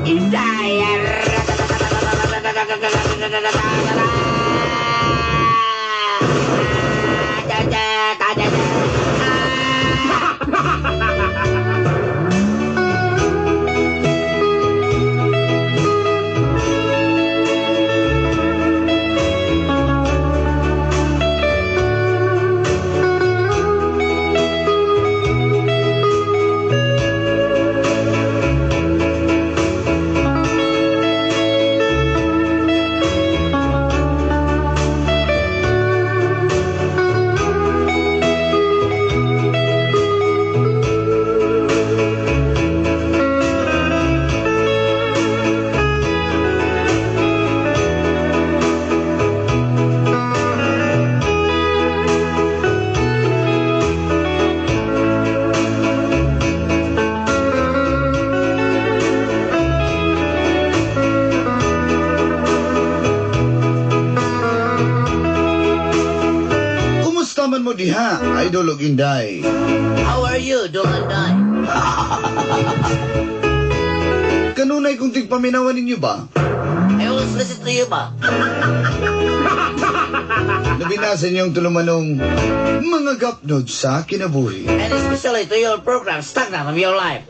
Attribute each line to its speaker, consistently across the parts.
Speaker 1: Inday.
Speaker 2: Kumusta man mo diha, Idol og Inday?
Speaker 1: How are you, Dong Anday?
Speaker 2: Kanunay kung tigpaminawan ninyo ba?
Speaker 1: I always listen to you ba?
Speaker 2: Labi na sa inyong tulumanong mga gapnod sa kinabuhi.
Speaker 1: And especially to your program, Stagnant of Your Life.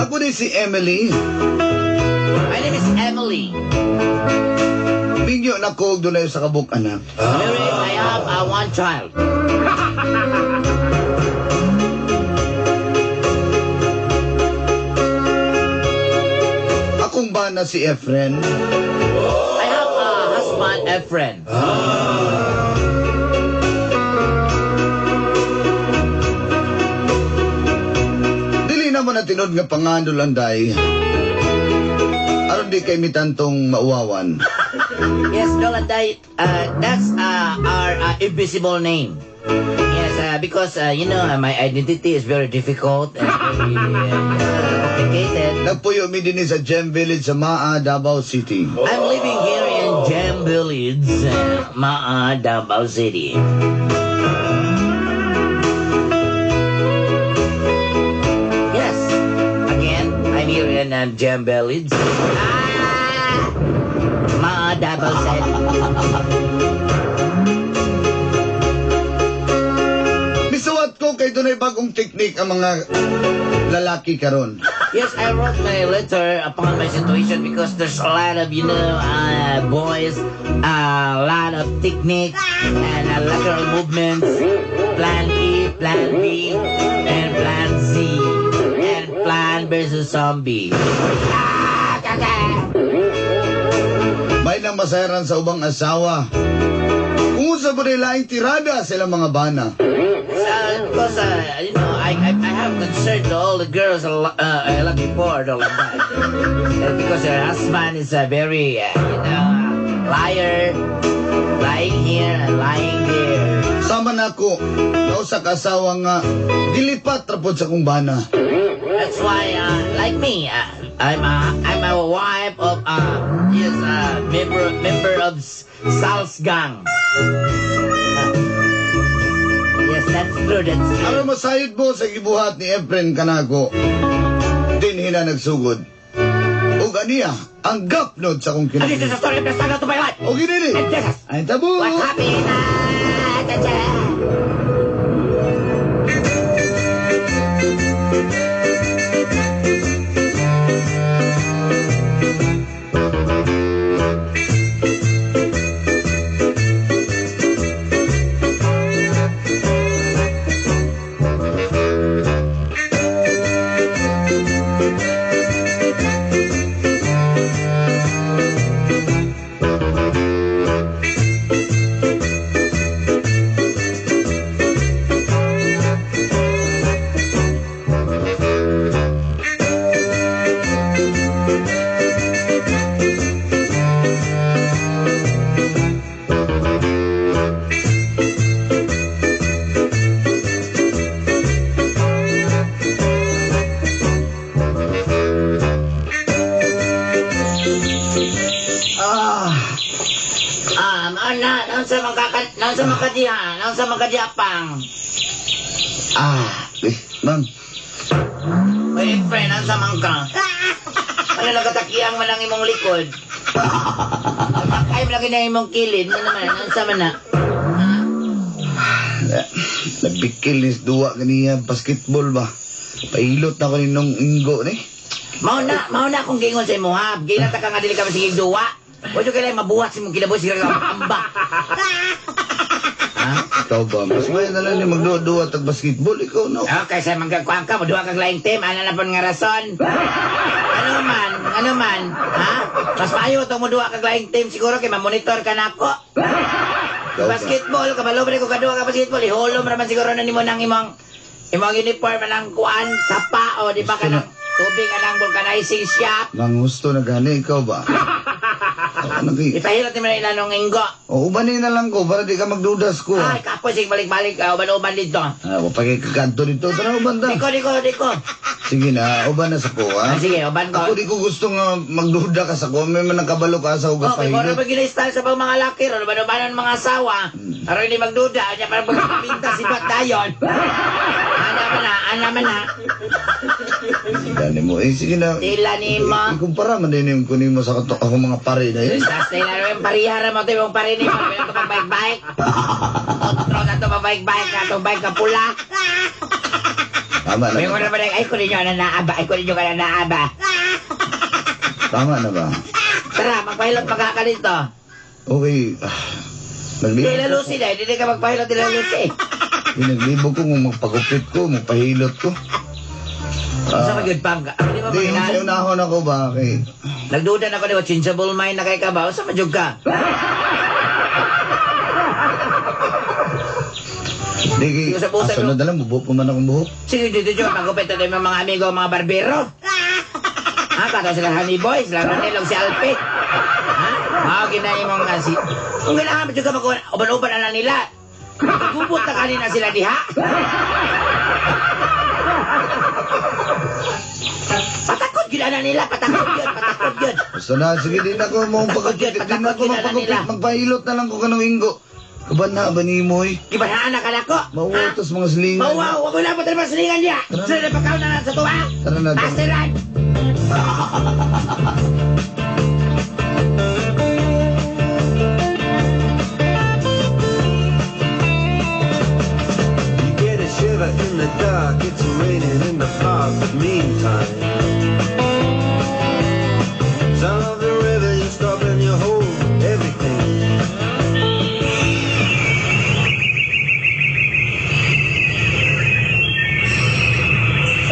Speaker 2: Ako din si Emily.
Speaker 1: My name is Emily.
Speaker 2: Minyo na ko og dunay sa kabuk anak.
Speaker 1: Married, I have one child.
Speaker 2: Akong bana si Efren.
Speaker 1: I have a husband, Efren.
Speaker 2: Dili naman na tinod nga pangandol anday. Aron di kay mitantong mauwawan.
Speaker 1: Yes, Dong Anday, that's our invisible name. Yes, because, my identity is very difficult and very complicated.
Speaker 2: Nagpuyo mi dinhi sa Gem Village sa Maa, Davao City.
Speaker 1: I'm living here in Gem Village, Maa, Davao City. Yes, again, I'm here in Gem Village. Maa, Davao City.
Speaker 2: Misuwat ko kay dunay bagong teknik ang mga lalaki karon.
Speaker 1: Yes, I wrote my letter upon my situation because there's a lot of, boys, a lot of techniques and lateral movements. Plan E, Plan B, and Plan C, and Plan versus Zombie.
Speaker 2: May nang masayaran sa ubang asawa. Kung unsa ba nila ang tirada sa ilang mga bana.
Speaker 1: Because, I have concern to all the girls I love before, all like that. Because her husband is a very, liar, lying here and lying there.
Speaker 2: Sama na ako, nausa ka asawa nga, dilipat rapod sa kong bana.
Speaker 1: That's why, like me, I'm a wife of yes, member of Sal's gang. Yes, that's true. That's true.
Speaker 2: Aron masayod mo sa gibuhat ni Efren Kanago, dinhi na nagsugod. Ug aniya, ang gapnod sa akong
Speaker 1: And this is
Speaker 2: kinabuhi.
Speaker 1: the story of the struggle to my life.
Speaker 2: O ginili,
Speaker 1: And this is
Speaker 2: ay tabo!
Speaker 1: what happened. Ah, cha, cha. Ana, naunsa man ka, naunsa man ka diha, naunsa man ka diha pang.
Speaker 2: Eh, ma'am.
Speaker 1: Oy, friend, ang man ka? Ano lang katakiyang man ang imong likod? Ay, malaki na imong kilid. Ano naman, ang sama na?
Speaker 2: Nabikil ni duwa kaniya basketball ba? Pailot na ko ni nung inggo ni.
Speaker 1: Mao na akong gingon sa imo ha. Gilata ka nga dili ka masigig duwa. Wa jud kailangan mabuhat sa imong kinabuhi sige ka amba. Ha?
Speaker 2: Ikaw ba? Mas may na lang ni magduwa-duwa tag basketball ikaw no.
Speaker 1: Okay, sa magkakuan ka, moduha kag laing team, ana na pon nga rason. Ano man, ha? Mas maayo to moduha kag laing team siguro kay ma-monitor ka nako.
Speaker 2: Ikaw ba?
Speaker 1: Basketball, kabalo ba ko kaduha ka basketball, ihulom ra man siguro na nimo nang imong imong uniform anang kuan sapa o di ba kanang tubig anang vulcanizing shop.
Speaker 2: Mangusto na gani ikaw ba? Ano kay?
Speaker 1: Ipahilot nimo na ilanong inggo.
Speaker 2: O ubanin na lang ko para di ka magdudas ko.
Speaker 1: Ay, kapoy sige balik-balik ka, uban-uban dito.
Speaker 2: Ah, wa pa kay kakanto dito. Tara uban ta.
Speaker 1: Diko, diko, diko.
Speaker 2: Sige na, uban na sa ko ha.
Speaker 1: Ah, sige, uban ko.
Speaker 2: Ako di ko gusto nga magduda ka sa ko. May man nakabalo ka sa ugas
Speaker 1: Okay, mura
Speaker 2: pahilot.
Speaker 1: ba gina-style sa mga laki ron, uban-ubanon mga asawa. Aron hindi magduda, anya parang pagpinta si Bat dayon. Ana man na, ana man na.
Speaker 2: Gani mo. Eh, sige na.
Speaker 1: Tila ni mo.
Speaker 2: Ikumpara man din yung kunin mo sa kato ako mga pare na yun.
Speaker 1: Basta na rin parihara mo ito yung pare ni mo. Pero ito pag-bike-bike. Otro na ito pag-bike-bike. Atong bike ka pula.
Speaker 2: Tama na
Speaker 1: May
Speaker 2: ba?
Speaker 1: mga naman ay ko ninyo na naaba. Ay ko ninyo ka na naaba.
Speaker 2: Tama na ba?
Speaker 1: Tara, magpahilot pa ka dito.
Speaker 2: Okay. Ah,
Speaker 1: Hindi
Speaker 2: Naglibog
Speaker 1: la Lucy dahil. Hindi ka magpahilot nila Lucy.
Speaker 2: Naglibog ko kung magpagupit ko, magpahilot ko.
Speaker 1: Sa magyud pang. Hindi mo
Speaker 2: Di, yung
Speaker 1: maginaan.
Speaker 2: sa'yo nahon ako ba? Kay,
Speaker 1: Nagduda na ko di ba, changeable mind na kay ka ba? Sa madyog ka?
Speaker 2: di, kay,
Speaker 1: Yung sa pusa,
Speaker 2: asunod na lang, bubuo pa man akong buhok.
Speaker 1: Sige, dito dyan, magupit na yung mga amigo, mga barbero. Ha, kato sila Honey Boy, sila Ronel, og si Alpe. Ha? Mao ginay mong nga si... Kung ganahan pa ka mag uban-uban na lang nila. Gubot na kanina sila diha. Patakot yun na nila, patakot yun, patakot yun.
Speaker 2: Basta na, sige, di na ako mo pagupit. Di na ako
Speaker 1: Patakot yun,
Speaker 2: magpagupit.
Speaker 1: nila.
Speaker 2: Magpahilot na lang ko kanong inggo. Kaban na ba ni mo eh?
Speaker 1: Gibanhaan na ka na ko.
Speaker 2: Mautos mga silingan.
Speaker 1: Mawaw, ako lang pa silingan niya.
Speaker 2: Tara na.
Speaker 1: Sila na pagkaon na lang sa tuwa.
Speaker 2: Tara na, tara.
Speaker 1: Pasiran.
Speaker 3: You get a shiver in the dark, it's raining in the park, but meantime, sound of the river, you stop and you hold everything.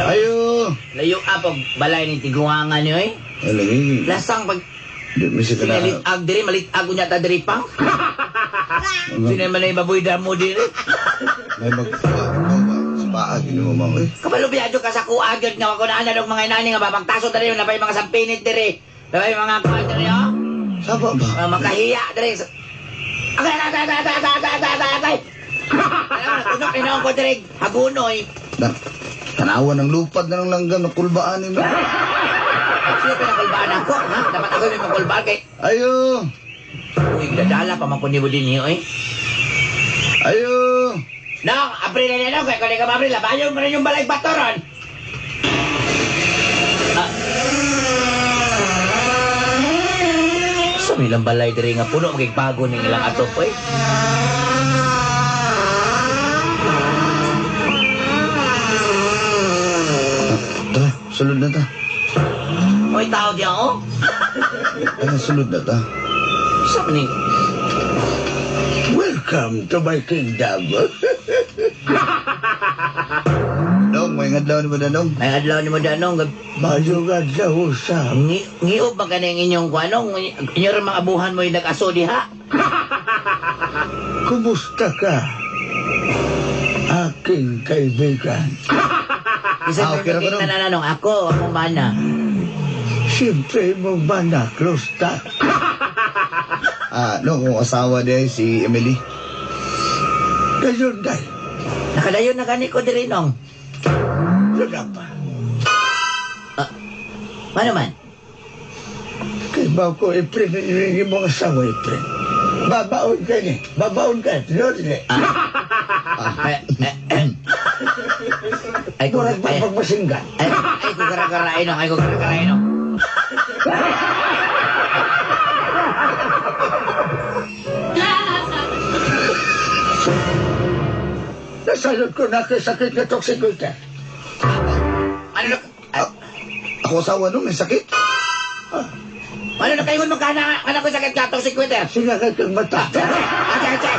Speaker 2: Ayo!
Speaker 1: Layo up og balay ni tiguangan niyo eh.
Speaker 2: Ay, lagi.
Speaker 1: Lasang pag
Speaker 2: Di, misi ka na.
Speaker 1: Sinalitag diri, malitag unya ta diri pang. Sino man ay baboy damo diri.
Speaker 2: May mag... Ikaw ba? Sa paa, ginawa mo eh.
Speaker 1: Kabalo biadyo ka sa kuha gyud nga wako na og mga inani nga babagtaso diri na mga sampinit diri. Nabay mga kuha diri oh.
Speaker 2: Saba ba?
Speaker 1: Makahiya diri. Agay agay agay agay agay agay agay agay. Alam na tunok ni ko diri hagunoy.
Speaker 2: Na, tanawan ng lupad na ng langgam na kulbaan mo.
Speaker 1: Sino pinakulbaan ako, ha? Dapat ako may makulbaan kay
Speaker 2: Ayo!
Speaker 1: Uy, gidadala pa man ko nimo dinhi oy.
Speaker 2: Ayo!
Speaker 1: Nong, April na nong, kay kung ka April, labayon mo rin yung balay batoron. Ah. Sa may ilang balay diri nga puno magigbago ning ilang atop oy.
Speaker 2: Tara, sulod na ta.
Speaker 1: Oy, tao diyan oh.
Speaker 2: Tara, sulod na ta.
Speaker 1: Sa man ning
Speaker 2: Welcome to my kingdom. Dong, may ngadlaw ni mo na, Dong.
Speaker 1: May adlaw nimo danong
Speaker 2: Mayong adlaw sa.
Speaker 1: Ngiob ba kaning inyong kuanong inyo rin mga abuhan mo yung nag-aso diha?
Speaker 2: Kumusta ka? Aking kaibigan.
Speaker 1: Isa
Speaker 2: Ah, okay ra ba, Dong?
Speaker 1: nananong ako, akong mana.
Speaker 2: Siyempre mo ba na ta? Ah, no, kung asawa niya si Emily.
Speaker 4: Dayon, day.
Speaker 1: Nakadayon na gani ko diri nong.
Speaker 4: Wala pa.
Speaker 1: Mano man?
Speaker 4: Kay ba ko ipre ni mong asawa ipre. Babaon ka ni. Babaon ka. Tinuod ni.
Speaker 1: Eh, eh, eh. Ay, kung-
Speaker 4: Murag
Speaker 1: ay.
Speaker 4: pagmasinggan.
Speaker 1: Ay, ay ko gara-garain no, ay ko gara-garain no.
Speaker 4: Nasalot ko na kay sakit na toxic goiter.
Speaker 1: Ano na, ay,
Speaker 2: Ako asawa nung may sakit.
Speaker 1: ano na kayo mo kana kana ko sakit ka toxic quitter.
Speaker 4: Sige kay kang mata.
Speaker 1: Ate, ate.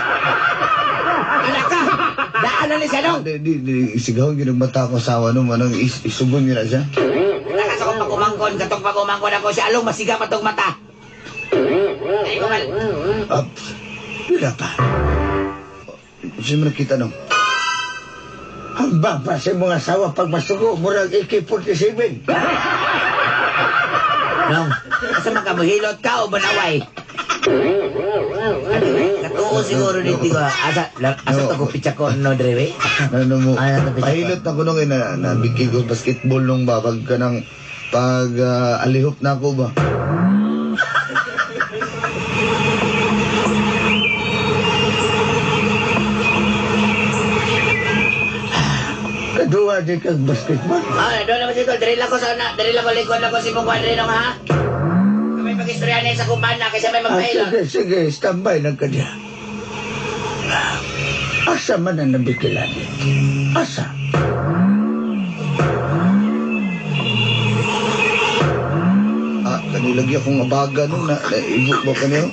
Speaker 1: Anak ka. Daan na ni siya nung.
Speaker 2: Di, di, di, sigahon yun ang mata ako asawa nung anong isugon yun na siya.
Speaker 1: Lakas akong pagumangkon, katong pagumangkon ako si Along masiga pa tong mata. Ay ko man.
Speaker 2: Ah,
Speaker 4: Pila pa.
Speaker 2: siya mo nakita nung.
Speaker 4: Ang baba sa imong asawa pag masugo, murag AK-47.
Speaker 1: Nong, asa man ka mohilot ka o banaway? Ano, katuo siguro dito ka. Asa, asa to ko pitsakon no drewe?
Speaker 2: Ano mo,
Speaker 1: Ay, natabi siya.
Speaker 2: pahilot na ko nung eh, na, nabigay ko basketball nung ba, pag ka ng, pag alihop na ako ba.
Speaker 4: Kaduwa di kag basketball.
Speaker 1: Ah, doon naman siguro, diri lang ko sa una, diri lang ko likod lang ko si mong kwadre nong ha. May pag-istorya na sa kumana kasi may
Speaker 4: Ah,
Speaker 1: magpahilot.
Speaker 4: sige, sige, standby lang ka diya. Asa man ang nabikilan? Asa?
Speaker 2: Ah, kanilagi akong abaga nung na, naibo ba kanil?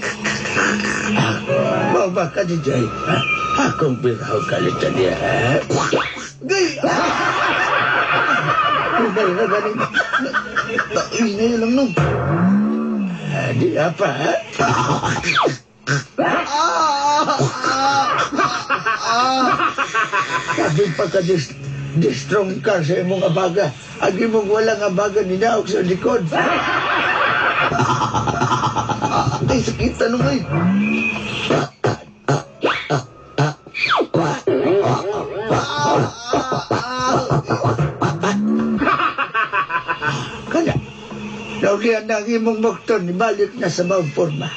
Speaker 4: Ah, baba ka di Jay. Ah, akong biraw kalitan niya.
Speaker 2: Gay!
Speaker 4: Hindi na galing.
Speaker 2: Ay, na lang nung.
Speaker 4: Ah, di apa, ha? Sabi pa ka di strong ka sa imong abaga. Ang imong walang abaga ninaog sa likod.
Speaker 2: Ay, sakit nung ay.
Speaker 4: Kana, naulian na ang imong bukton, ibalik na sa maong forma.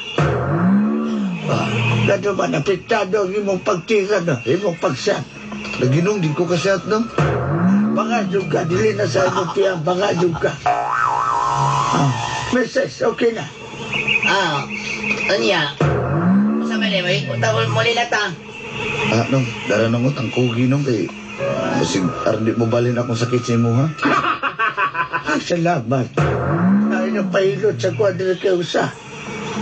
Speaker 4: Ah, gano man, apektado ang imong pagtira, no? Imong pagsat.
Speaker 2: Naginong, di ko kasyat nung.
Speaker 4: Banga jud ka, dili na sa imong piyang, banga jud ka. Ah, Mrs., okay na.
Speaker 1: Ah, anya. Sa mali, may tawol muli na ta.
Speaker 2: Ah, nung, dara nung utang kugi nung kay. Basig, aron di mo balhin akong sakit sa imo, ha?
Speaker 4: Ay, salamat. Ay, napahilot sa kwadra kay usa.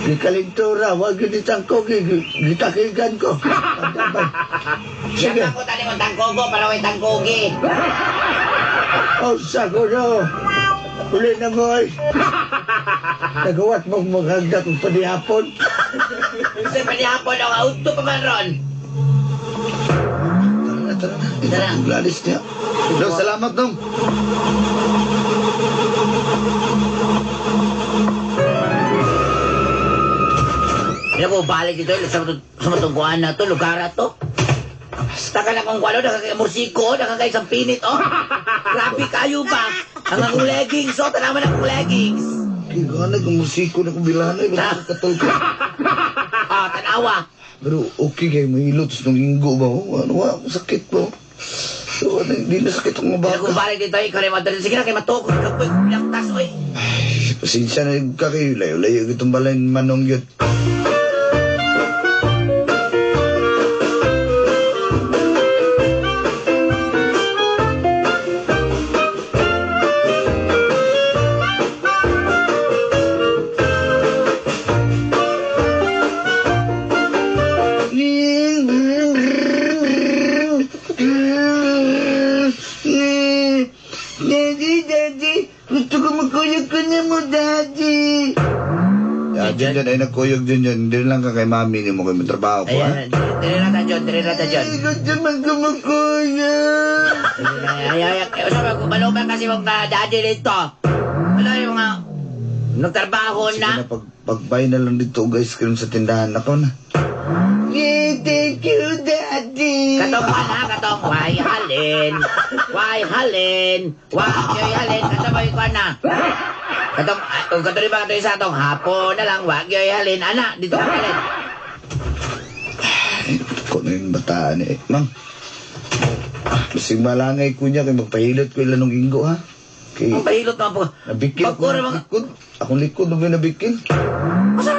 Speaker 4: Gikalintura, wag yun itang kogi, gitakigan ko. Pagdabay. Sige,
Speaker 1: Siya ko tani kong tangkogo para way tangkogi.
Speaker 4: oh, sa ko no. Uli na mo ay. Nagawat mong maghagda kung panihapon.
Speaker 1: Sa panihapon ang auto pa man ron.
Speaker 2: Tara na, tara na.
Speaker 1: Tara.
Speaker 2: Gladys niya. Nung, salamat nung.
Speaker 1: Hindi ko balik dito sa matungkuan na to, lugar na to. Basta ka na kung ano, nakakamursiko, nakakaisang pinit, oh. Grabe kayo ba? Ang akong leggings, oh, tanaman akong leggings.
Speaker 2: Kaya na, gumusiko na kubilano. Iba katol ko.
Speaker 1: Ah, tanawa.
Speaker 2: Pero okay kayo, mahilot. Tapos nung linggo ba, oh, ano, wala akong sakit ba? So, ano, hindi na sakit akong
Speaker 1: Hindi ko
Speaker 2: baka.
Speaker 1: balik dito, ikaw rin madali. Sige na, kay matukod ka po, tas, oy.
Speaker 2: Ay, pasensya na ka kayo. Layo-layo itong balay manong yun.
Speaker 4: Daddy, Daddy, gusto ko magkuyog ka na mo, Daddy.
Speaker 2: Ah, dyan dyan, ay nagkuyog dyan dyan. Hindi lang ka kay mami ni mo kayo matrabaho ko, ha?
Speaker 1: Ayan, dire na ta, John, dire na ta, John.
Speaker 4: Gusto man ko magkuyog.
Speaker 1: Ay, ay, ay, sabi ko, maluman kasi mong daddy dito. Wala yung mga nagtrabaho
Speaker 2: Sige
Speaker 1: na.
Speaker 2: na, pag-buy na lang dito og ice cream sa tindahan. Ako na.
Speaker 4: Yeah, thank you, Daddy.
Speaker 1: Katong wala, katong why halin, why halin, why yoy halin, katong may kuwan na. Katong, kung katong ba katong isa atong hapon na lang, wag yoy halin, ana, dito ka halin.
Speaker 2: Ay, ko na yung bataan eh. Mang, Bisig malangay ko niya kay magpahilot ko ilan ng inggo ha. Kay
Speaker 1: Ang pahilot naman po.
Speaker 2: nabikil ko
Speaker 1: Pagkura
Speaker 2: ang
Speaker 1: mga...
Speaker 2: likod. Akong likod na may nabikil.
Speaker 1: Masa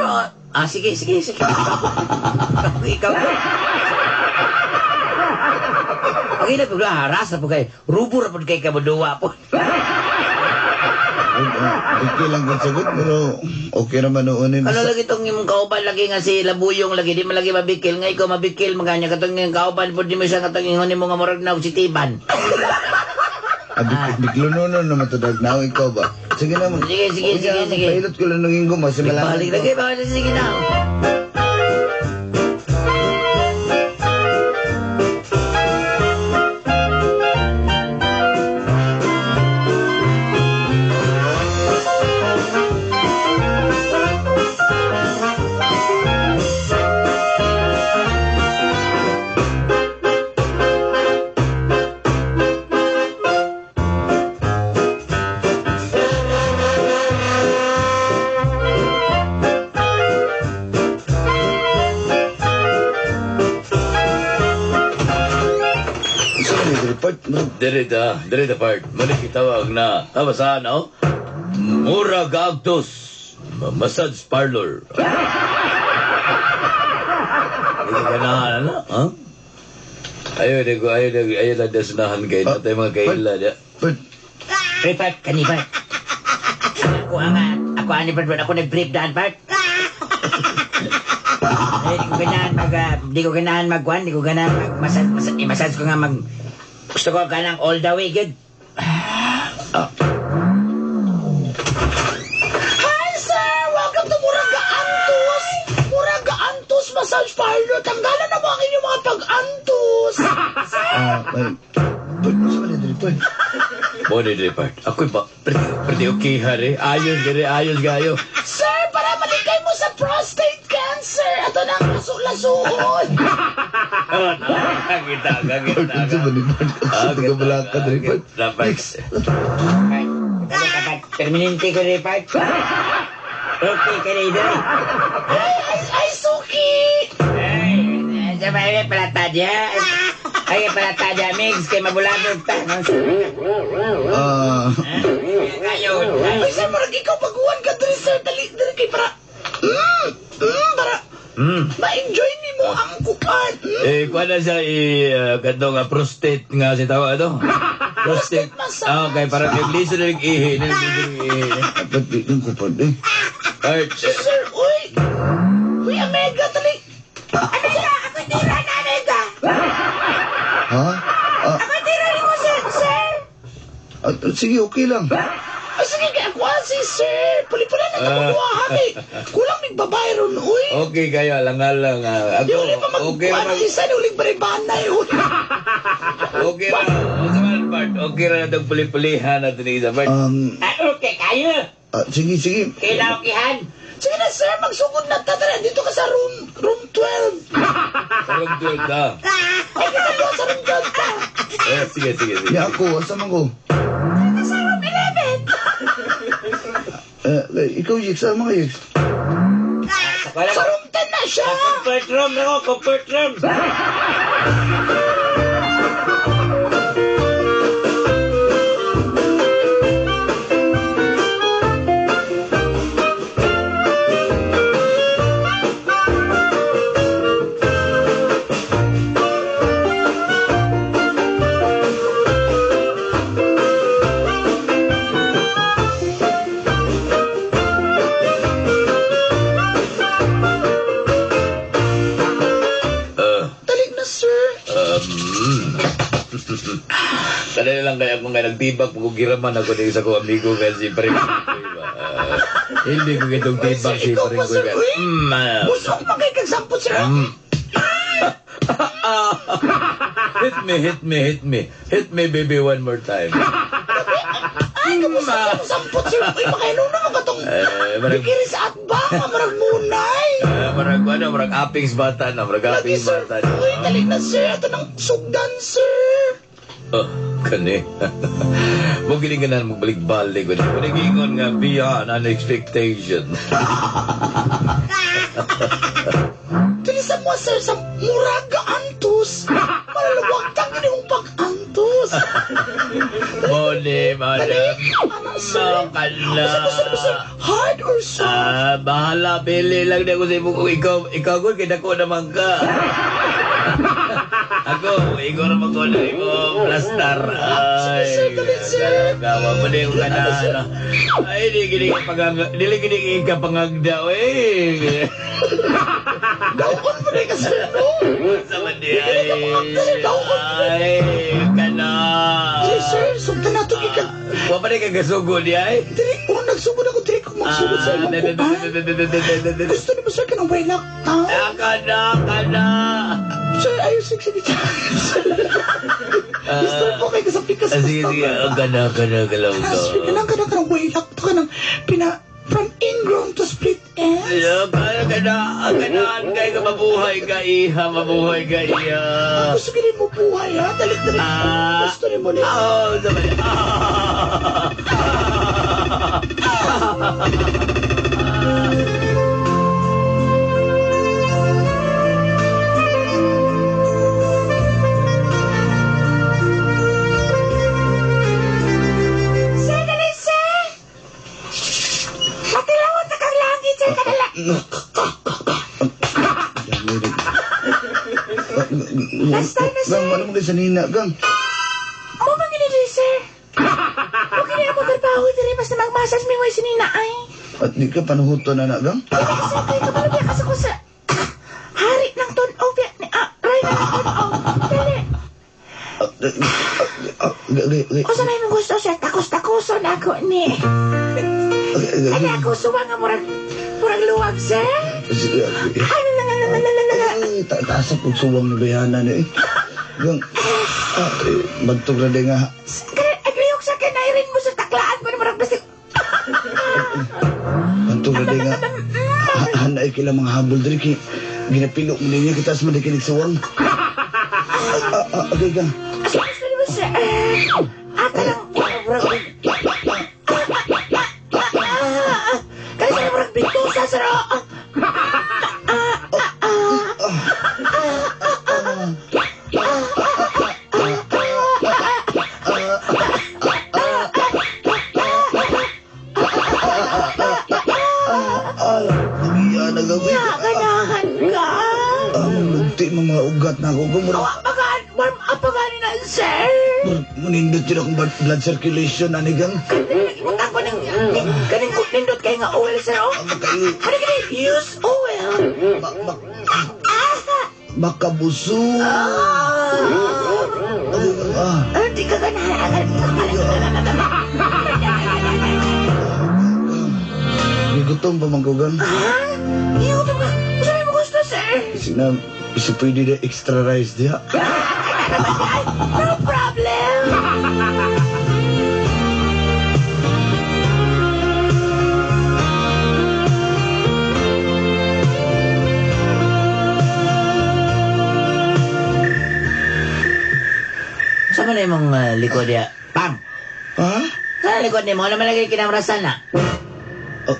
Speaker 1: Ah, sige, sige, sige. Ikaw. Pag-ilot po, haras na po kayo. Rubo na po kay kabuduwa po.
Speaker 2: Bikil lang kung sagot pero okay naman noon eh.
Speaker 1: Ano lagi itong imong kauban lagi nga si Labuyong lagi di man lagi mabikil nga ikaw mabikil maganya katong imong kauban pud di mo siya katong ingon nimo nga murag na og si Tiban.
Speaker 2: Ah, biklo no no naman to dag na ikaw ba? Sige naman.
Speaker 1: Sige, sige,
Speaker 2: Okay,
Speaker 1: sige, sige.
Speaker 2: Magpahilot ko lang ng inggo mas malangay.
Speaker 1: Balik lagi balik sige na.
Speaker 2: Isa man yung report.
Speaker 5: Dire ta, dire ta part. Mali kitawag na. Tama sa ano? Mura Gagtos Massage Parlor. Hindi ka ganahan, ano? Ha? Ayaw, di ko, ayaw, di ayaw lang desnahan kayo. Natay mga kaila niya.
Speaker 2: But,
Speaker 1: Pre part kani part. Ako ang ako ani part ako nag-brief daan part. Eh, di ko ganahan mag di ko ganahan magkuan, di ko ganahan mag massage, massage, i-massage ko nga mag gusto ko ganang all the way good.
Speaker 4: Hi, sir! Welcome to Muraga Antos! Muraga Antos Massage Parlor! Tanggalan na mo ang inyong mga pag-antos!
Speaker 2: ay, but, sa man yung report?
Speaker 5: Mo ni dire part. Ako'y ba, pretty, pretty okay hari. Ayos gari, ayos gayo.
Speaker 4: Sir, para malikay mo sa prostate cancer! Ito na ang laso-lasuon!
Speaker 5: Kita, kita.
Speaker 2: Unsa man ni part? Sa taga-balakad report.
Speaker 5: Next.
Speaker 1: Part. Dali ka part. Permanente ko rin part. Okay kani diri.
Speaker 4: Ay, ay, ay, suki!
Speaker 1: Ay, sa may palata diya. Ay, palata diya, mix kay mabulabog ta.
Speaker 2: Ah,
Speaker 1: Kayo.
Speaker 4: Ay, sir, murag ikaw baguhan ka diri, sir. Dali, diri kay para... Para ma-enjoy ni mo ang kuan.
Speaker 5: Eh, kuha na siya i katong prostate nga si tawag ito. Prostate.
Speaker 4: Prostate massage.
Speaker 5: Ah, okay, parang yung liso na yung ihi. Liso na yung ihi.
Speaker 2: dapat di ko part eh.
Speaker 5: Alright, eh,
Speaker 4: Sir, uy! Uy, Omega, dali!
Speaker 1: Amiga, ako tira na, amiga.
Speaker 2: Ha? Ah,
Speaker 1: Ako tira ni mo, sir. Sir.
Speaker 2: ah, sige, okay lang.
Speaker 4: Ay, sige, kay ako ah, si sir. Puli-pula na ito eh. Kulang mig babae ron, uy.
Speaker 5: Okay kayo, alang-alang. Ah. Ako,
Speaker 4: Di uli pa
Speaker 5: okay
Speaker 4: magkuhan
Speaker 5: ra
Speaker 4: ang isa ni uling baribanay, uy.
Speaker 5: Okay ra. Unsa man part? Okay ra na itong puli-pulihan natin ni isa part.
Speaker 1: Ah, okay kayo.
Speaker 2: Ah, sige, sige.
Speaker 1: Kailangan kihan.
Speaker 4: Sige na, sir, magsugod na ta. Tara, dito ka sa room, room 12.
Speaker 5: Sa room 12 ta.
Speaker 4: Ay, kita doon sa room 12 ka.
Speaker 5: Eh, sige, sige, sige.
Speaker 2: Ya ako, asa man ko?
Speaker 4: Sa room 11.
Speaker 2: Eh, ikaw, Yix, asa man ka, Yix?
Speaker 4: Sa room 10 na siya.
Speaker 1: Comfort room na ko, comfort room.
Speaker 5: Ah,
Speaker 4: Dali na, sir.
Speaker 5: Tanay lang kaya ako nga nagtibak pag giraman ako din sa ko amigo kasi pare ko. Hindi ko itong tibak si
Speaker 4: Ikaw
Speaker 5: pare
Speaker 4: ba,
Speaker 5: ko.
Speaker 4: sir? Uy,
Speaker 5: Ah.
Speaker 4: busok pa kay kagsampot, sir.
Speaker 5: Hit me, hit me, hit me. Hit me, baby, one more time.
Speaker 4: Ay, kamusta ka sampot, sir? Uy, makainom naman ka tong
Speaker 5: Eh, marag,
Speaker 4: bikiri sa atbang, marag munay.
Speaker 5: Marag, ano, marag apings bata na, marag
Speaker 4: Lagi,
Speaker 5: apings
Speaker 4: sir.
Speaker 5: bata na.
Speaker 4: Uy, dali na, sir. Ito ng sugdan, sir.
Speaker 5: Oh, kani. Mo giling ka na magbalik-balik. Mo nagingon nga beyond an expectation.
Speaker 4: Dili sa mo, sir, sa Muraga Antos. Malaluwag tang inyong pag-antos. gatos.
Speaker 5: Mone, madam.
Speaker 4: Anak, sir.
Speaker 5: Makala.
Speaker 4: Usa gusto mo, sir? Hard or soft?
Speaker 5: Ah, bahala, pili lang na ako sa imo kung ikaw gud kay dako naman ka. Ako, ikaw naman ko na imo plastar. Ay,
Speaker 4: Sige, sir, dali, sir.
Speaker 5: Gawa mo din ka na. Ano. Ay, di gini ka pangang, dili gini ka pangagda, oy.
Speaker 4: Daon mo na ka, sir, no?
Speaker 5: Sa man di ay.
Speaker 4: Sir, daon.
Speaker 5: Ay, kana.
Speaker 4: Dili, sir, sugtan nato gikan.
Speaker 5: Wa pa ni ka gasugod di ay.
Speaker 4: Dili, oh, nagsugod ako, dili ko magsugod sa imong kuan. Gusto ni mo, sir, kanang way lockdown?
Speaker 5: Ah, kana, kana.
Speaker 4: Sir, ayaw, sige, sige, sir. Gusto po kayo sa pikas
Speaker 5: Ah, sige, sige. Oh, kana, kana, galaw ko.
Speaker 4: Sir, kanang kanang kanang way lockdown, kanang pina, from ingrown to split ends.
Speaker 5: Ayaw, kana, kana, kanaan kay ka mabuhay ka, iha, mabuhay ka, iha.
Speaker 4: Gusto gini mo buhay, ha? Dali, dali.
Speaker 5: Ah.
Speaker 4: Gusto ni mo ni.
Speaker 5: Oh, sabay. Ah.
Speaker 6: Sir, dali, sir! Matilawon na kang langit, sir, kanala. Last time na, sir.
Speaker 2: Gang, wala mo kayo sa nina, gang.
Speaker 6: Mo man gini diri, sir. Okay na mo trabaho diri basta magmasas mi way sinina ay.
Speaker 2: At di ka panuhuto na na, gang.
Speaker 6: Sir, kay kabalo biya kasi ko sa hari ng tun-o biya ni ray ng tun-o. Dali.
Speaker 2: Ah,
Speaker 6: Usa na imong gusto, sir? Takos-takoson ako ni. Ay, ako suwa nga murag murag luwag, sir.
Speaker 2: Sige,
Speaker 6: Ay, la la la la la la la.
Speaker 2: Ay, taas ang suwang ni Bayana ni eh. Gang, magtog na din nga.
Speaker 6: Agliyok sa kinairin mo sa taklaan ko ni murag plastic.
Speaker 2: Magtog na din nga. Hanay kila mga habol diri kay ginapilo mo niya kita sa madikinig suwang. Okay, gang.
Speaker 6: Asa gusto ni mo, sir? Ah, kanang murag Kaya sa murag bintusa, sir. Oh.
Speaker 2: Iya, nagawin.
Speaker 6: Ya, ganahan ka.
Speaker 2: Lugti mo mga ugat na ako. Gumura.
Speaker 6: Awa, magaan, warm up pa gani na, sir.
Speaker 2: Munindot yun akong blood circulation, ani gang.
Speaker 6: Ibutang ko ng kaning nindot kay nga oil, sir. Oh.
Speaker 2: Makayo,
Speaker 6: Ano gani? Use oil.
Speaker 2: makabuso.
Speaker 6: Ah.
Speaker 2: Ah,
Speaker 6: Ah, di ka ganahan.
Speaker 2: Gigutom pa man ko, gang.
Speaker 6: Ha? Gigutom ka. Gusto mo gusto, sir?
Speaker 2: Sina, si pwede na extra rice diha.
Speaker 6: No problem.
Speaker 1: Sa man na imong likod ya? Pang!
Speaker 2: Ha?
Speaker 1: Sa likod nimo, ano man lagi kinamrasan na?
Speaker 2: Oh,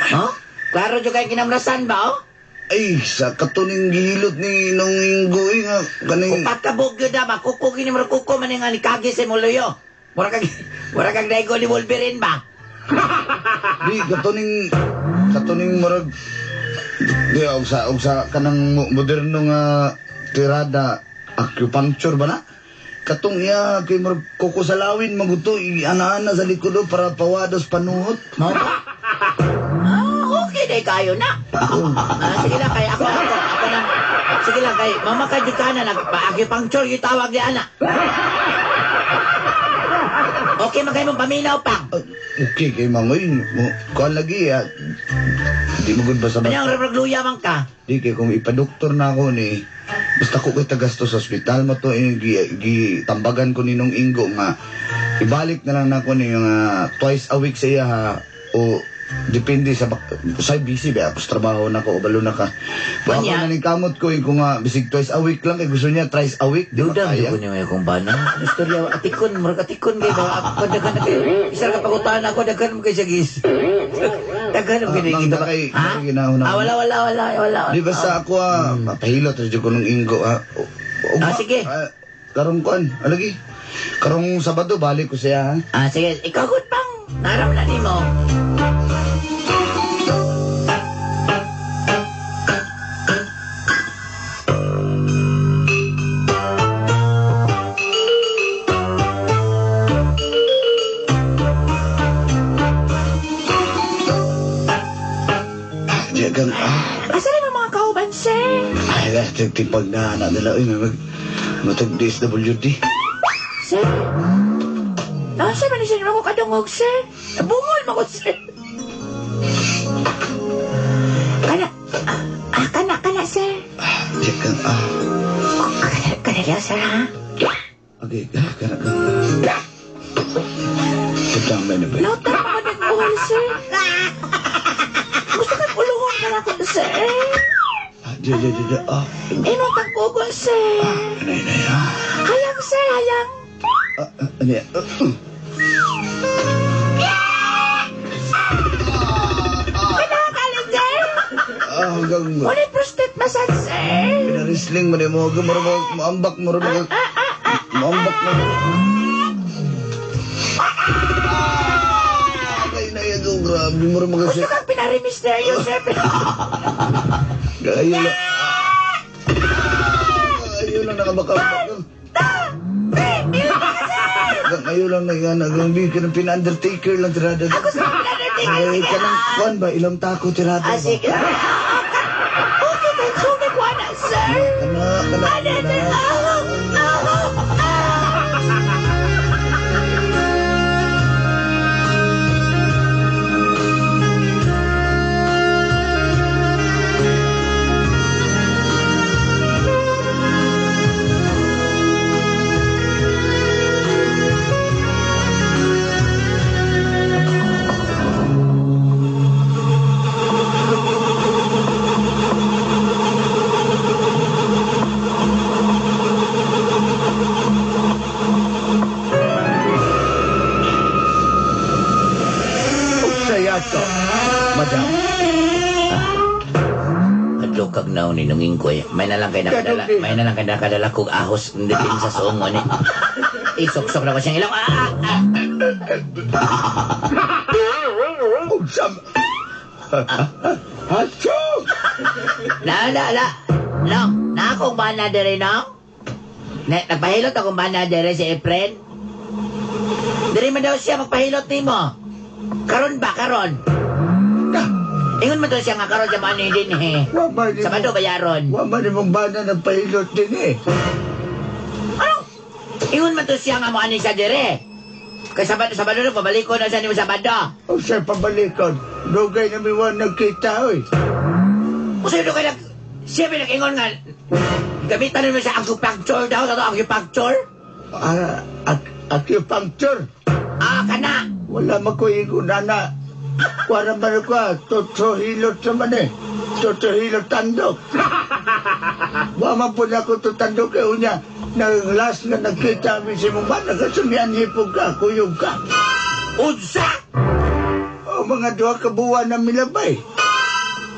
Speaker 1: Huh? Klaro jud kay kinamrasan ba, oh?
Speaker 2: Ay, sa katuning gihilot ni nung inggo eh, nga kaning
Speaker 1: Upat ka bugyo da ba? Kuko gini mo kuko man nga ni kagi sa imong luyo. Mura kag daigo ni Wolverine ba?
Speaker 2: Di katuning murag di og sa kanang moderno nga tirada acupuncture ba na? Katong iya kay murag kuko sa lawin maguto i-ana-ana sa likod oh, para pawados panuhot.
Speaker 1: Mao ba? Ah, okay day kayo na. Ah, sige lang kay ako ako ako nang sige lang kay mama ka jud ka na nagpa-acupuncture yung tawag ni ana. Okay man kay mong paminaw pang.
Speaker 2: Ay, okay kay mangoy mo kuan lagi ah. Di mo gud basta
Speaker 1: Kanyang ragluya man ka.
Speaker 2: Di kay kung ipadoktor na ako ni basta ko kay tagasto sa ospital mo to eh, gitambagan ko ni nung inggo nga ibalik na lang nako ni nga twice a week sa iya ha o depende sa sa busy ba ako sa trabaho na ko balo na ka. Baka
Speaker 1: Kanya?
Speaker 2: na ni kamot ko eh, kung nga bisig twice a week lang kay gusto niya thrice a week di
Speaker 1: Duda
Speaker 2: makaya.
Speaker 1: ko niyo akong bana. Ano istorya atikon murag atikon kay ba ako daghan na kay isa ka pagutan ako daghan mo kay siya gis. Daghan mo kay
Speaker 2: Ah,
Speaker 1: kita.
Speaker 2: Mang,
Speaker 1: Ha?
Speaker 2: ginahon
Speaker 1: Ah, wala wala wala wala.
Speaker 2: Di ba sa ako ah, mapahilot ra jud ko nung inggo ha.
Speaker 1: Ah, sige.
Speaker 2: Ah, Karong kuan, alagi. Karong Sabado balik ko siya, ha.
Speaker 1: Ah, sige, ikaw gud pang. Naram na nimo.
Speaker 2: Di gang ah.
Speaker 6: Asa rin ang mga kauban, sir?
Speaker 2: Ay, tigpag na anak nila. Uy, may matag DSWD.
Speaker 6: Sir? Nasa man siya naman ko kadungog, sir? Nabungol mo ko, sir. Kana, kana, kana, sir.
Speaker 2: Di gang ah.
Speaker 6: Oh, kana, kana lang, sir, ha?
Speaker 2: Okay, kana kana. Putang na ba?
Speaker 6: Lautan mo ko nag-buhol, sir. Gusto kang ulungon ka na ko, sir.
Speaker 2: Di, di, di, di. Ah,
Speaker 6: Imong tangkugon, sir.
Speaker 2: anay, anay, ah.
Speaker 6: Hayang, sir, hayang.
Speaker 2: Ah, anay, ah.
Speaker 6: Kana, kalin, sir.
Speaker 2: Ah, hanggang
Speaker 6: Ulit prostate massage, sir.
Speaker 2: Pinarisling mo ni mo, maambak mo, maambak mo. Ay, na yan, oh, grabe mo rin
Speaker 6: Gusto kang pinarimisteryo, sir.
Speaker 2: Ayun lang. Ayun lang nakabakabak. Ayun lang na yan. Ang pina-undertaker lang tirada.
Speaker 6: Ako sa pinandertaker.
Speaker 2: Ay, kanang kuan ba? Ilang tako tirada
Speaker 6: Ah,
Speaker 2: ba?
Speaker 6: sige. Okay, kay kung nagkuha na, sir.
Speaker 2: Kana, kana,
Speaker 6: Ano,
Speaker 2: kana.
Speaker 4: Saya to, madam.
Speaker 1: Adlokag na ni nunging ko eh. May na lang kay nakadala, may na lang kay nakadala kog ahos hindi sa suongo ni. Isuksok na ko siyang ilong. Ah, ah, ah.
Speaker 4: Unsam. Hatso!
Speaker 1: Na, na, na. Nong, na akong bana dere, nong. Na, nagpahilot akong bana dere si Efren. Dere man daw siya magpahilot nimo. Karon ba, karon? Ingon man daw siya nga karon sa mga din eh.
Speaker 4: Wa man
Speaker 1: Sa bado bayaron.
Speaker 4: Wa man imong bana nagpahilot din eh.
Speaker 1: Ano? Ingon man to siya nga mo ani siya dere. Kay Sabado, Sabado na, pabalik ko na siya nimo Sabado.
Speaker 4: O siya pabalikon. Dugay na mi wa nagkita oy.
Speaker 1: Usa do kay nag siya may nag-ingon nga gamitan mo sa acupuncture daw, sa to acupuncture.
Speaker 4: Ah, acupuncture.
Speaker 1: Ah, kana.
Speaker 4: Wala man ko ingon ana. Kuwara man ko, toto hilot naman eh. Toto hilot tandok. Wa man po na ko to tandok kay unya. Nang last nga nagkita mi si mong bana kasumian hipog ka, kuyog ka.
Speaker 1: Unsa?
Speaker 4: O mga duha ka buwan na milabay.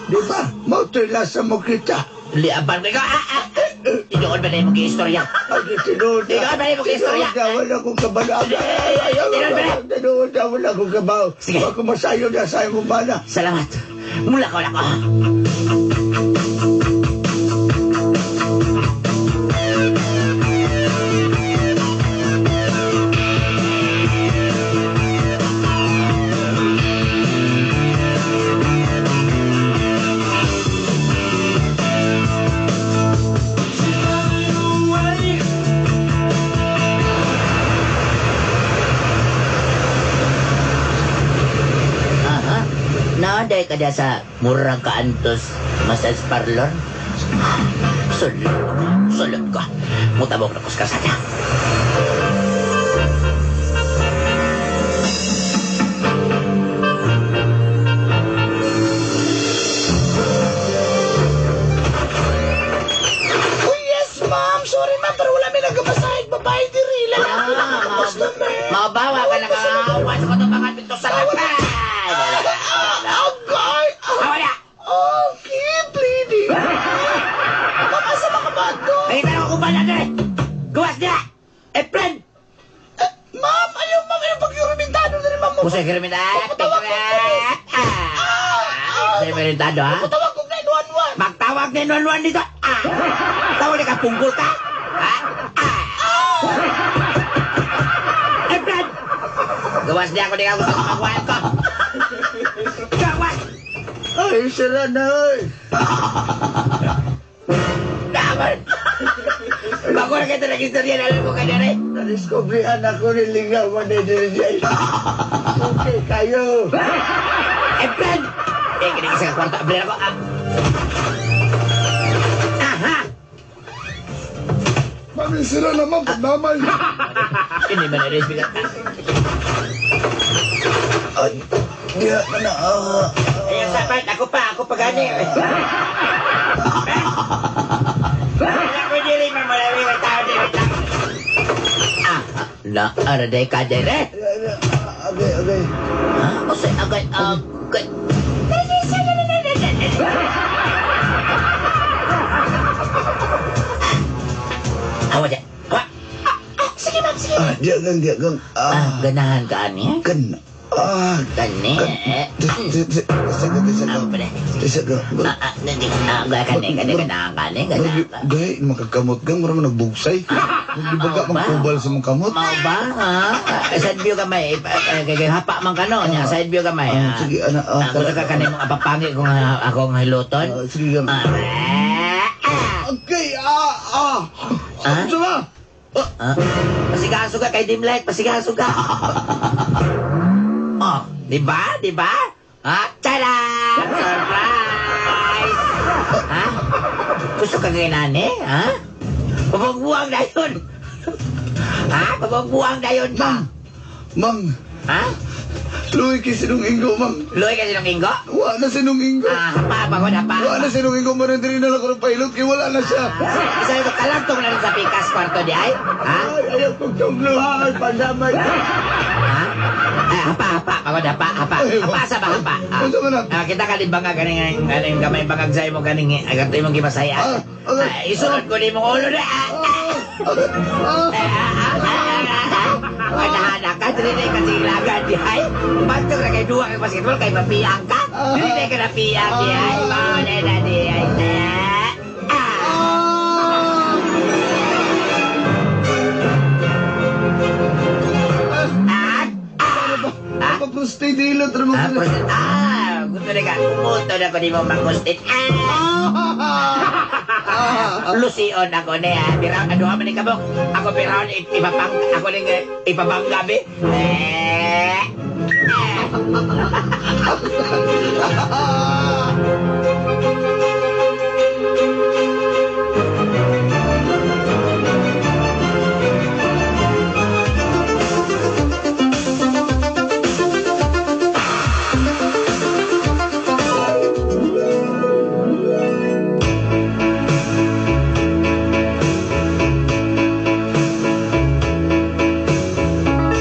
Speaker 4: Di ba? Mao to'y last na mo kita.
Speaker 1: Liaban ko. Ah, ah. Tinuod ba na yung mag-istorya?
Speaker 4: Ay, tinuod na.
Speaker 1: Tinuod ba yung mag-istorya?
Speaker 4: Tinuod na, wala akong kabalo. Ay, ay, ay, ay,
Speaker 1: Tinuod ba na?
Speaker 4: Tinuod na, wala akong kabaw.
Speaker 1: Sige.
Speaker 4: Wag ko masayo na sa imong bana.
Speaker 1: Salamat. Mula ka, wala ko. Aha. Naanday ka na sa murang kaantos massage parlor? Sulod. Sulod ko. Mutabok na kus kasada.
Speaker 6: Oh, yes, ma'am. Sorry, ma'am, pero wala may nagamasahe babae diri. Lalaki lang ang customer.
Speaker 1: Mabawa ka na kaawa sa katubangan pito sa lapan.
Speaker 6: Agay!
Speaker 1: Wala!
Speaker 6: Okay, bleeding. Ma'am, asa ba ka ba ito?
Speaker 1: Nakita na ko kung bala dere. Gawas niya! Pusay kriminal.
Speaker 2: Magpatawag kong pulis.
Speaker 1: Ah! Sa imerentado, ha?
Speaker 2: Magpatawag kong 911.
Speaker 1: Magtawag 911 dito. Ah! Tawag na ka, punggol ka. Ha? Ah! Eh, Brad! Gawas niya ako, di ka gusto kumakuhaan ko. Gawas!
Speaker 4: Ay, sira na, oy.
Speaker 1: Naman! Bago na kita nag-istorya, alam ko ka na rin.
Speaker 4: Nadiskubrihan ako ni Lingaw Manedrijay. Okay, kayo.
Speaker 1: Eh, Brad! Eh, kinig sa kwarto. Brad ako, ah. Aha!
Speaker 2: Mami, sira naman, pagdamay.
Speaker 1: Hindi ba na-raise bigat?
Speaker 2: Ay, diha ka na. Ah.
Speaker 1: Ayun sa Brad, ako pa gani. Wala ko dili, mamalawi, may tao, di, may tao. Ah, na, araday ka dire.
Speaker 2: Okay, okay.
Speaker 1: Ha? O say, agay, agay. Awa di. Awa.
Speaker 6: Sige, ma'am, sige.
Speaker 2: Ah, diha gang, diha gang.
Speaker 1: Ah,
Speaker 2: Ah,
Speaker 1: ganahan ka ani?
Speaker 2: kan. Ah,
Speaker 1: Gani.
Speaker 2: Tisa ka, tisa ka.
Speaker 1: Ah, pala.
Speaker 2: Tisa ka.
Speaker 1: Ah, ah, hindi. Ah, gani, gani, ganahan ka ani, ganahan ka.
Speaker 2: Gay, makakamot gang, mura man nagbugsay. Di ba ka mangkubal sa mong kamot?
Speaker 1: Mao ba, ha? Side view gamay. Kay hapa man ka no. Nya, side view gamay.
Speaker 2: Ah, sige, ana, ah,
Speaker 1: Gusto ka kanay mong apapangi kung akong hiluton?
Speaker 2: Ah, sige gang.
Speaker 1: Ah, ah,
Speaker 2: Okay, ah, ah.
Speaker 1: Ah?
Speaker 2: Ano ba?
Speaker 1: ah. Pasigaso ka kay dim light, pasigaso ka. Oh, di ba? Di ba? Ha? Tada! Surprise! Ha? Gusto ka ngayon, ane? Ha? Pabagbuang na yun! Ha? Pabagbuang na yun ba?
Speaker 2: Mang,
Speaker 1: Ha?
Speaker 2: luwi kay sinong inggo, mang.
Speaker 1: Luwi ka sinong inggo?
Speaker 2: Wa na sinong inggo.
Speaker 1: Ah, hapa, pagod, hapa.
Speaker 2: Wa na sinong inggo, maroon din na lang ko ng pailot, kay wala na siya.
Speaker 1: Isa ito, kalagtong na rin sa pikas kwarto di ay? Ha?
Speaker 4: Ay, ayaw kong tugluhan. Pandamay.
Speaker 1: Ha? Ay, hapa, hapa, pagod, hapa, hapa.
Speaker 2: Ay,
Speaker 1: Hapa sa ba, hapa? Ah.
Speaker 2: Unsa man na?
Speaker 1: Ah, kita ka din bangag, ganing, ganing, gamay bangag sa imo, ganing, agat imong gimasaya.
Speaker 2: Ah, okay.
Speaker 1: Ah, isulod ko ni mong ulo na. Ah,
Speaker 2: Ah, ah,
Speaker 1: ah, ah, ah, ah, ah. Panahana ka, dili na ka silagan di ay. Bantog na kay duwa kay basketball, kay mapiyang ka. Dili na ka napiyang di ay. Mao na na di ay. Ah, ah.
Speaker 2: ah.
Speaker 1: Ah, ah.
Speaker 2: Paprostay dilot, ano
Speaker 1: Ah,
Speaker 2: mo?
Speaker 1: prosit. Ah, gusto na ka. Kumuto na ko di mo mangustin. Ah! Lusion ako ni ah. Biraw, ano man ni kabok? Ako biraw ipapang ako ning ipabangga be. Eh.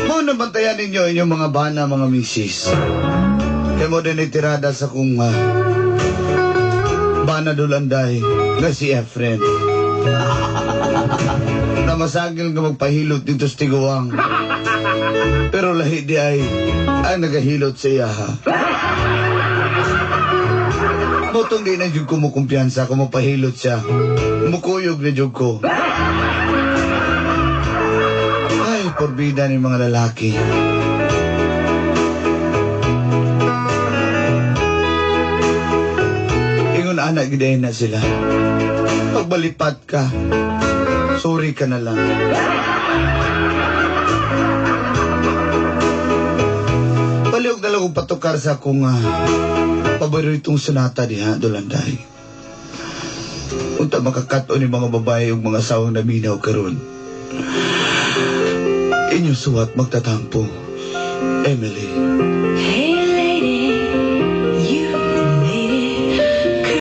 Speaker 2: Mo na bantayan ninyo inyong mga bana, mga misis. Kaya mo din itirada sa kung bana dulanday nga si Efren. Na masagil nga magpahilot dito sa tiguang. Pero lahi di ay ang nagahilot sa iya. Motong di na jud ko mo kumpiyansa kung mapahilot siya. Mukuyog na jud ko. Ay, porbida ni mga lalaki. Ingon anak gidahin na sila. Pagbalipat ka, sorry ka na lang. Baliog na lang kong patukar sa akong paboritong sonata diha, Dolanday. Unta makakato ni mga babae ug mga asawang naminaw karon. Inyong suwat magtatampo, Emily.